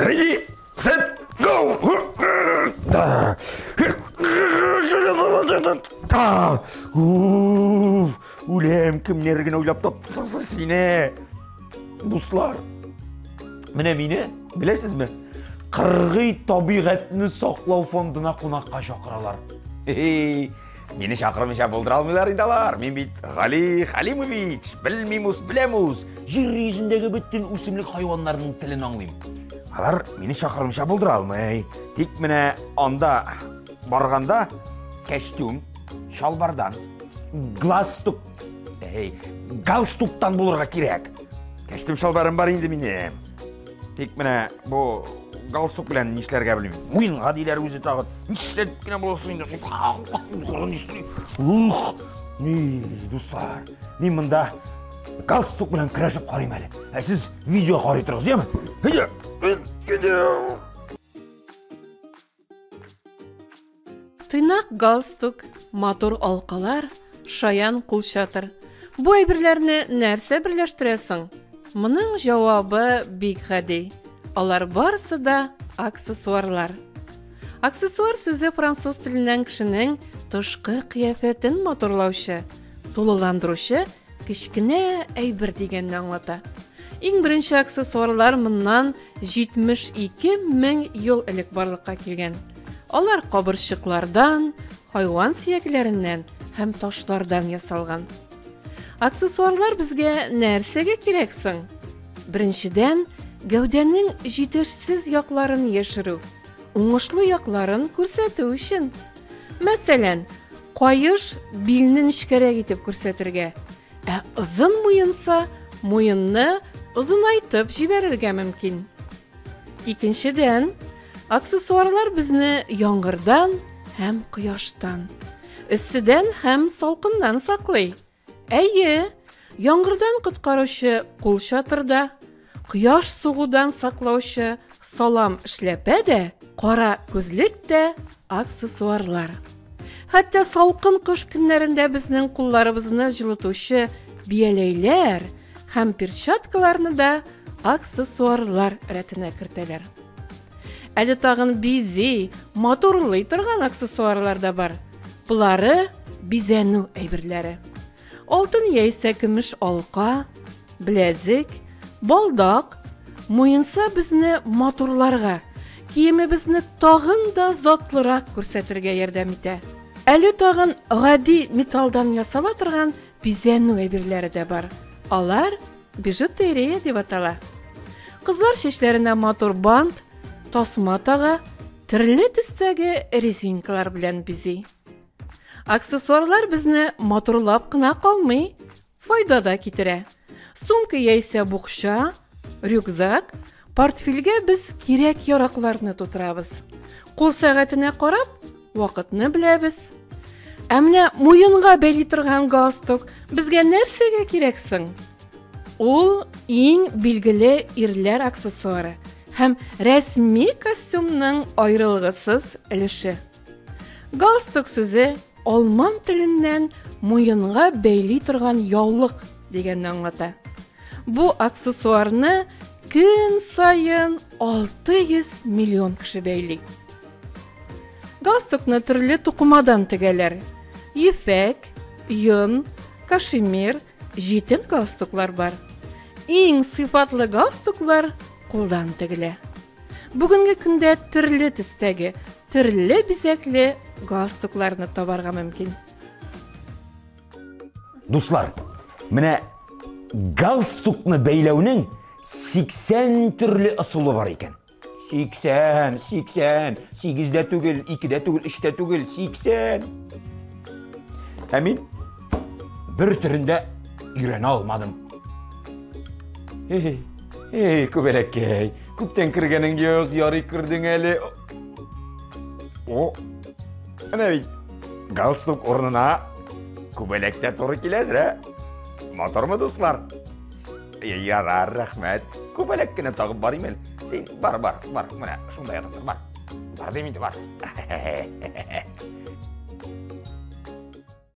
Ready, set, go! Үләм, кемнәр генә уйлап таптысың сине? Дуслар, менә мине, беләсезме, кыргый табигатьне саклау фондына кунакка чакыралар. Хе-хе. Мине чакырмыйча булдыра алмыйлар инде алар. Мин бит Гали Халимович, белмимус, беләмус. Җир йөзендәге бөтен үсемлек хайваннарының телен аңлыйм. Алар мине чакырмыйча булдыра алмый. Тик менә анда барганда кәчтүм, чалбардан, галстук, эй, галстуктан булырга кирәк. Кәчтүм чалбарым бар инде минем. Тик менә бу галстук белән нишләргә белмим. Муенга диләр үзе тагы. Нишләп кенә буласың инде? Нишли? Ух! Ни, дуслар, мин монда галстук белән көрәшеп карыйм әле. Ә сез видео карый торыгыз, яме? Тыйнак галстук, матур алкалар, шаян кулчатыр. Бу әйберләрне нәрсә берләштерә соң? Моның җавабы бик гади. Алар барысы да аксессуарлар. Аксессуар сүзе француз теленнән кешенең тышкы кыяфәтен матурлаучы, тулыландыручы кечкенә әйбер дигәнне аңлата. Иң беренче аксессуарлар моннан 72 мең ел элек барлыкка килгән. Алар кабырчыклардан, хайван сөякләреннән һәм ташлардан ясалган. Аксессуарлар безгә нәрсәгә кирәк соң? Беренчедән, гәүдәнең җитешсез якларын яшерү, уңышлы якларын күрсәтү өчен. Мәсәлән, каеш билне нечкәрәк итеп күрсәтергә, Ә озын муенса муенны озынайтып җибәрергә мөмкин. Икенчедән, аксессуарлар безне яңгырдан һәм кояштан, эсседән һәм салкыннан саклый. Әйе, яңгырдан коткаручы кул чатырда, кояш сугудан саклаучы салам эшләпә дә, кара күзлек тә аксессуарлар. Хәтта салкын кыш көннәрендә безнең кулларыбызны җылытучы бияләйләр һәм перчаткаларны да аксессуарлар рәтенә кертәләр. Әле тагын бизи, матурлый торган аксессуарлар да бар. Болары бизәнү әйберләре. Алтын яисә көмеш алка, беләзек, балдак, муенса безне матурларга, киемебезне тагын да затлырак күрсәтергә ярдәм итә. Әле тагын гади металлдан ясала торган бизәнү әйберләре дә бар. Алар бижутерия дип атала. Кызлар чәчләренә матур бант, тасма тага, төрле төстәге резинкалар белән бизи. Аксессуарлар безне матурлап кына калмый, файда да китерә. Сумка яисә букча, рюкзак, портфельгә без кирәк-яракларны тутырабыз. Кул сәгатенә карап, вакытны беләбез. Ә менә муенга бәйли торган галстук безгә нәрсәгә кирәк соң? Ул иң билгеле ирләр аксессуары һәм рәсми костюмның аерылгысыз өлеше. Галстук сүзе алман теленнән муенга бәйли торган яулык дигәнне аңлата. Бу аксессуарны көн саен 600 миллион кеше бәйли. Галстукны төрле тукымадан тегәләр. Ефәк, йон, кашемир, җитен галстуклар бар. Иң сыйфатлы галстуклар кулдан тегелә. Бүгенге көндә төрле төстәге, төрле бизәкле галстукларны табарга мөмкин. Дуслар, менә галстукны бәйләүнең 80 төрле ысулы бар икән. 80, 80, 8 дә түгел, 2 дә түгел, 3 тә түгел, 80. Ә мин бер төрендә өйрәнә алмадым. Эй, эй, күбәләкәй, күптән кергәнең юк, ярый кердең әле. О, әнә бит, галстук урынына күбәләк тә туры киләдер, ә? Матурмы, дуслар? Ярар, рәхмәт. Күбәләк кенә тагып барыйм әле. Син бар, бар, бар, менә шунда ятып тор, бар. Бар дим инде, бар.